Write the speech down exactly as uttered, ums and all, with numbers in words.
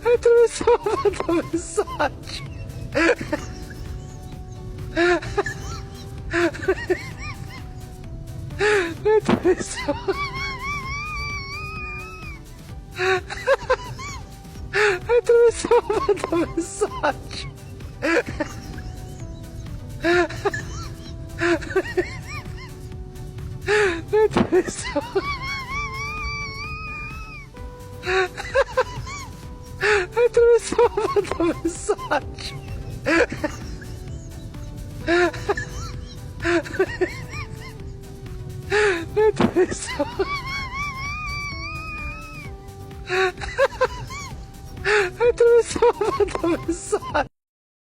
Atravessou a banda mensagem. Atravessou. Atravessou a banda mensagem. Atravessou. Atravessou a banda mensagem. Atravessou. Atravessou a banda mensagem.